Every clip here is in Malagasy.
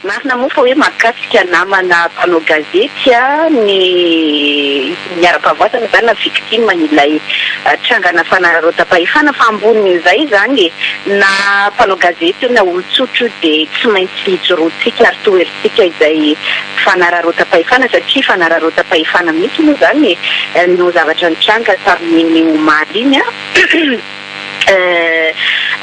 Marina moa fa hoe mahakasika namana mpanao gazety ny niharam-pahavoazana izany na victime ilay trangana fanararaotam-pahefana fa ambonin'izay izany e, na mpanao gazety io na olon-tsotra io dia tsy maintsy ijoroantsika ary toherintsika izay fanararaotam-pahefana satria fanararaotam-pahefana mihitsy moa izany e no zavatra nitranga tamin'iny omaly iny an.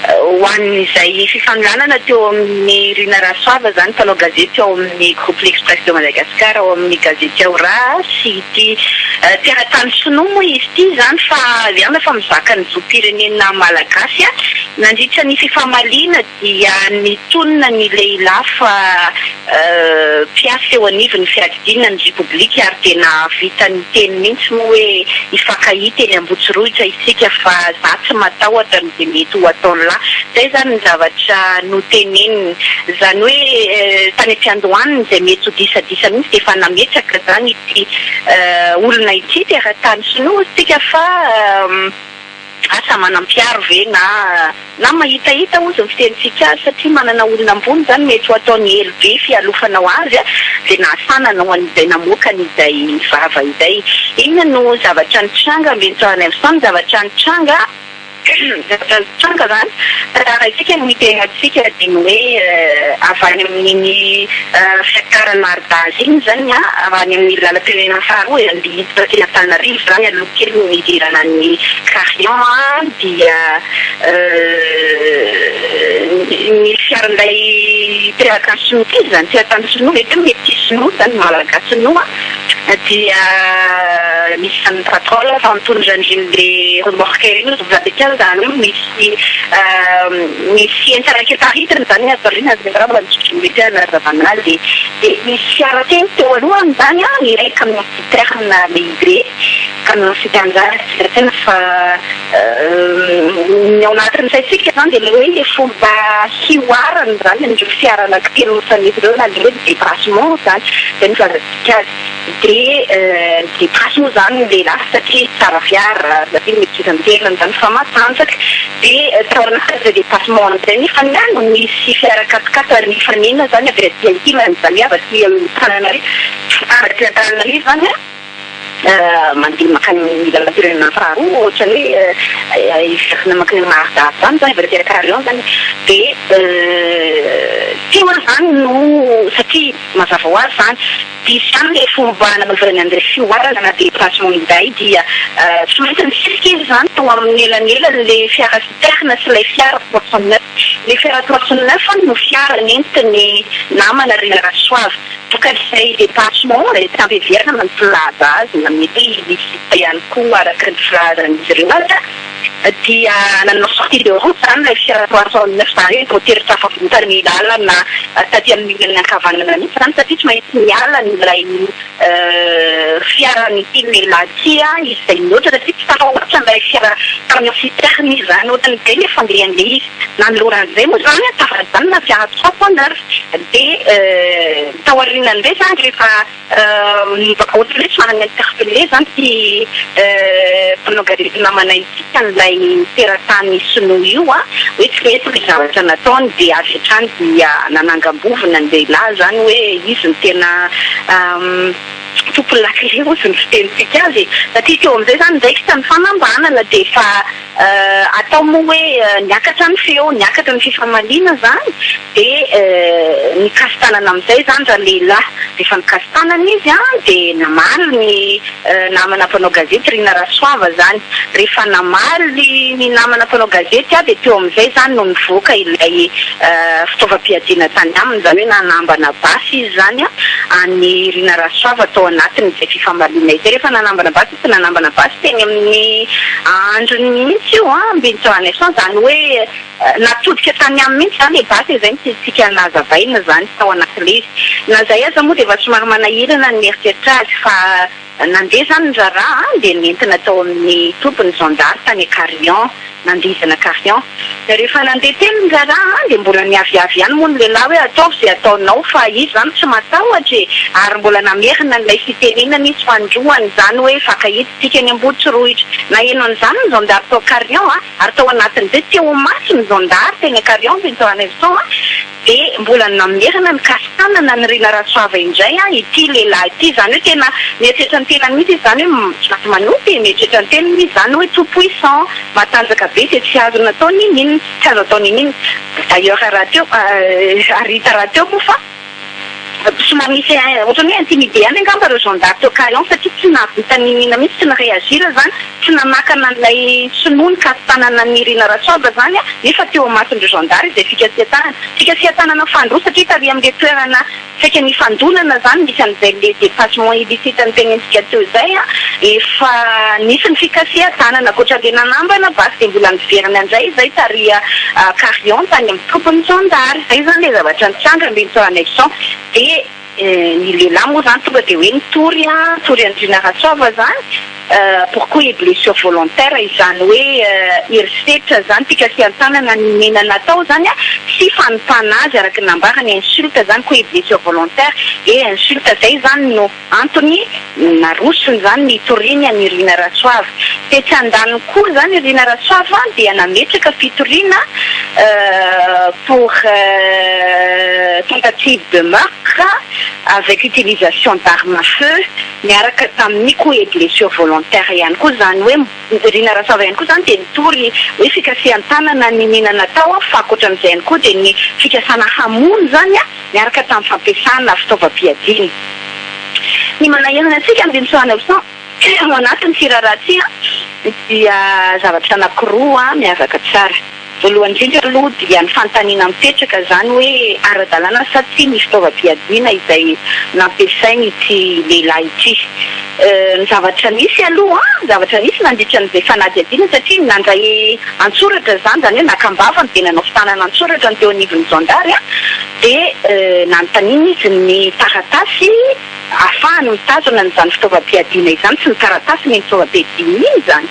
Ho an'izay fifanolanana teo amin'i Rina Rasoava izany, mpanao gazety ao amin'ny Groupe L'Express de Madagascar, ao amin'ny gazety Ao Raha, sy ity teratany sinoa moa izy ity izany fa heverina fa mizaka ny zom-pirenena malagasy. Nandritra ny fifamaliana dia nitonona ny lehilahy fa mpiasa eo anivon'ny fiadidiana ny Repoblika ary dia nahavita niteny mihitsy moa hoe hifankahita eny Ambotsirohitra isika fa za tsy matahotra an'izay mety ho ataon'lah. Izay izany ny zavatra noteneniny. Izany hoe tany am-piandohany izay mety ho disadisa mihitsy dia efa nametraka izany ity olona ity teratany sinoa hozy tsika fa Asa manam-piaro ve na na mahitahita hozy ny fitenintsika azy satria manana olona ambony izany mety ho ataony elo be fialofana ho azy dia nahasana nanao an'izay namoaka an'izay vava izay. Inona no zavatra nitranga Mbentsao Ranaivoson? Ny zavatra nitranga zavatra nitranga izany raha isika no hitenantsika dia ny hoe avy any amin'iny fiakarana Ardaz iny izany avy any amin'ny lalam-pirenena faharoa e, andeha hiditra aty Antananarivo izany aloha kely ny hidirana an'i Carion dia ny fiaran'ilay teratany sinoa ity izany, teratany sinoa mety hoe metis sinoa izany, malagasy sinoa dia misy an'ny patrol fa mitondra an'ireny le remorque ireny ozy mizaha izany hoe misy misy entana kely taritina izany ato aoriana angamba no mety hanazavana azy dia misy fiara telo teo alohany izany an, iray camion citerne lehibe, camion citerne izany tsy lazaina fa ny ao anatin'ny saintsika izany dia ilay hoe ilay fomba hihoarana izany an'ireo fiara anankitelo mifanesy ireo na ilay hoe dépassement izany, izay no filazantsika azy. Dia ni-dépasse moa izany ny lehilahy satria tsara fiara, satria maîtrise ny tenany izany fa matanjaka. Dia tao anatin'izay dépassement izay nefa no nisy fiara quat-quatre nifanena izany avy aty ankilany, izany hoe avy aty Antananarivo, avy aty Antananarivo izany an. Mandeha mankany amin'ny lalam-pirenena faharoa ohatran'ny hoe hiverina mankany amin'ny Maharidahy izany izany avy aty Carion izany dia teo aho izany no satria mazava ho azy izany diso ihany ilay fomba nanaovany an'ilay fihoarana na déplacement indray dia tsy maintsy nisisika izy izany tao amin'ny elanelan'ilay fiara citerne sy ilay fiara 309. Ilay fiara 309 no fiara nentin'ny namana Rina Rasoava. Vokatr'izay dépassement izay tsy ampy heverina ny filaza azy na mety hoe illicite ihany koa araka ny filazan'izy ireo aza dia nanao sortie de route izany ilay fiara 309, izany hoe voatery tafavoaka ny lalana taty amin'ny ilany ankavanana mihitsy izany satria tsy maintsy niala an'ilay fiaran'ity lehilahy ity izay nihoatra satria tsy tafahoatra ilay fiara camion citerne izy izany, ohatran'izay ilay fandehan'ilay izy. Nanoloana an'izay moa izany tafajanona fiara 309 dia tao aorianan'izay izany rehefa ohatran'ny hoe somary ni-interpeller izany ity mpanao gazety namanay ity an'ilay teratany sinoa io hoe tsy mety ilay zavatra nataony dia avy hatrany dia nanangam-bovona ny lehilahy izany hoe izy no tena tompon'ny lakile hozy ny fitenintsika azy e! Satria teo amin'izay izany niraikitra ny fanambanana dia efa Atao moa hoe niakatra ny feo, niakatra ny fifamaliana izany dia nikasi-tanana amin'izay izany ralehilahy. Rehefa nikasi-tanana izy dia namaly ny namana mpanao gazety Rina Rasoava izany. Rehefa namaly ny namana mpanao gazety dia teo amin'izay izany no nivoaka ilay fitaovam-piadiana tany aminy, izany hoe nanambana basy izy izany an'i Rina Rasoava tao anatin'izay fifamaliana izay. Rehefa nanambana basy Tsy nanambana basy teny amin'ny androny mihitsy io an, Mbintsovaneson, izany hoe natodika tany aminy mihitsy izany ilay basy e, izay no tiantsika nazavaina izany tao anatin'ilay izy. Na izay aza moa dia efa somary manahirana ny mieritreritra azy fa nandeha izany ny raharaha dia nentina tao amin'ny tobin'ny zandary tany Carion. nandihizana carion. Rehefa nandeha teny ny raharaha dia mbola niaviavy ihany moa ny lehilahy hoe ataovy izay ataonao fa izy izany tsy matahotra e! Ary mbola namerina an'ilay fitenenana izy fanindroany izany hoe fakahita isika eny Ambohitsirohitra. Naheno an'izany ny zandary tao Carion ary tao anatin'izay teo imason'ny zandary teny Carion Bentoanarison Dia mbola namerina nikasi-tanana an'i Rina Rasoava indray ity lehilahy ity, izany hoe tena mieritreritra ny tenany mihitsy izy izany hoe tsy maintsy manota e, mieritreritra ny tenany izy izany hoe tout puissant, matanjaka be dia tsy azo natao n'inon'inona, tsy azo atao n'inon'inona. D'ailleurs rahateo, ary hita rahateo moa fa somary nisy ohatran'ny hoe intimidé ihany angamba ireo gendarmes teo Carion satria tsy nahavita n'inon'inona mihitsy, tsy ni-réagir izany, tsy nanakana an'ilay sinoa nikasi-tanana an'i Rina Rasoava izany nefa teo imason'ireo gendarmes izay fikasihan-tanana. Fikasihan-tanana fandroa satria tary amin'ilay toerana saika nifandonana izany nisy an'izay le dépassement illicite notenenintsika teo izay, efa nisy ny fikasihan-tanana. Ankoatra ilay nanambana basy dia mbola niverina indray izay tary Carion tany amin'ny tobin'ny zandary. Izay izany ilay zavatra nitranga Mbinto Anexon. Dia ny lehilahy moa izany tonga dia hoe nitory, nitory an'i Rina Rasoava izany pour coups et blessure volontaire, izany hoe herisetra izany, fikasihan-tanana nomena natao izany sy fanompana azy araka ny nambarany, insulte izany, coups et blessure volontaire et insulte, izay izany no antony narosony izany ny hitoriany an'i Rina Rasoava. Tetsy andaniny koa izany i Rina Rasoava dia nametraka fitoriana pour tentative de meurtre avec utilisation d'arme à feu niaraka tamin'ny coups et blessure volontaire ihany koa, izany hoe Rina Rasoava ihany koa izany dia nitory hoe fikasihan-tanana niniana natao fa ankoatran'izay ihany koa dia ny fikasana hamono izany niaraka tamin'ny fampiasana fitaovam-piadiana. Ny manahirana antsika amin'ny Soanelson ao anatin'ny firaharahantsika dia zavatra anankiroa miavaka tsara. Voalohany indrindra aloha dia ny fanontaniana mipetraka izany hoe ara-dalàna sa tsia ny fitaovam-piadiana izay nampiasain'ity lehilahy ity. Ny zavatra nisy aloha, ny zavatra nisy nandritra an'izay fanadihadiana satria nandray an-tsoratra izany, izany hoe naka am-bavany dia nanao fitanana an-tsoratra ny teo anivon'ny zandary dia nanontaniana izy ny taratasy ahafahany mitazona an'izany fitaovam-piadiana izany sy ny taratasin'iny fitaovam-piadiana iny izany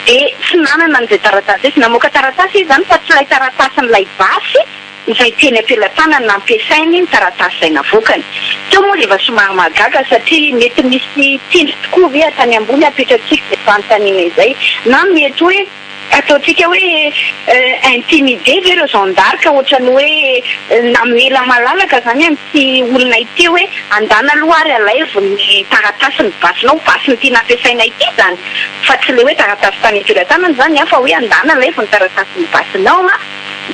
dia tsy nanana an'izay taratasy izay, namoaka taratasy izy izany fa tsy ilay taratasin'ilay basy izay teny am-pelatanany nampiasainy ny taratasy izay navoakany. Teo moa dia efa somary mahagaga satria mety misy tsindry tokoa ve hatrany ambony apetratsika izay fanontaniana izay na mety hoe ataontsika hoe intimidé ve ireo zandary ka ohatran'ny hoe namela malalaka izany an'ity olona ity hoe andana aloha ary alaivo ny taratasin'ny basinao, basin'ity nampiasaina ity izany fa tsy ilay hoe taratasy tany am-pelatanana izany an fa hoe andana alaivo ny taratasin'ny basinao an.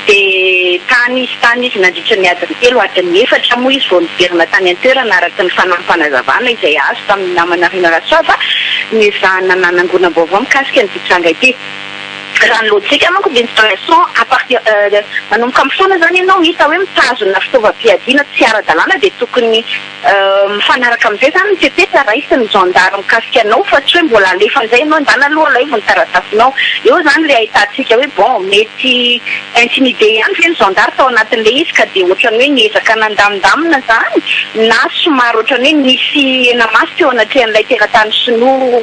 Dia tany izy tany izy nandritra ny adiny telo, adiny efatra moa izy vao niverina tany an-toerana araka ny fanampim-panazavana izay azo tamin'ny namana Rina Rasoava nezahana nanangonam-baovao mikasika an'ity tranga ity. Raha ny lojika manko dia ny façon à partir manomboka amin'ny fotoana izany ianao hita hoe mitazona fitaovam-piadiana tsy ara-dalàna dia tokony Mifanaraka amin'izay izany ny fepetra raisin'ny zandary mikasika anao fa tsy hoe mbola alefa indray ianao ndana aloha alaivo ny taratasinao. Eo izany ilay ahitantsika hoe bon mety intimidé ihany ve ny zandary tao anatin'ilay izy ka dia ohatran'ny hoe niezaka nandamindamina izany na somary ohatran'ny hoe nisy henamaso teo anatrehan'ilay teratany sinoa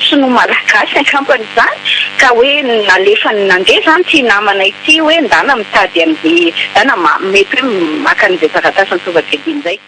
sinoa malagasy angambany izany ka hoe nalefany nandeha izany ity namana ity hoe ndana mitady an'izay ndana mety hoe maka an'izay taratasy ny fitaovam-piadiana izay.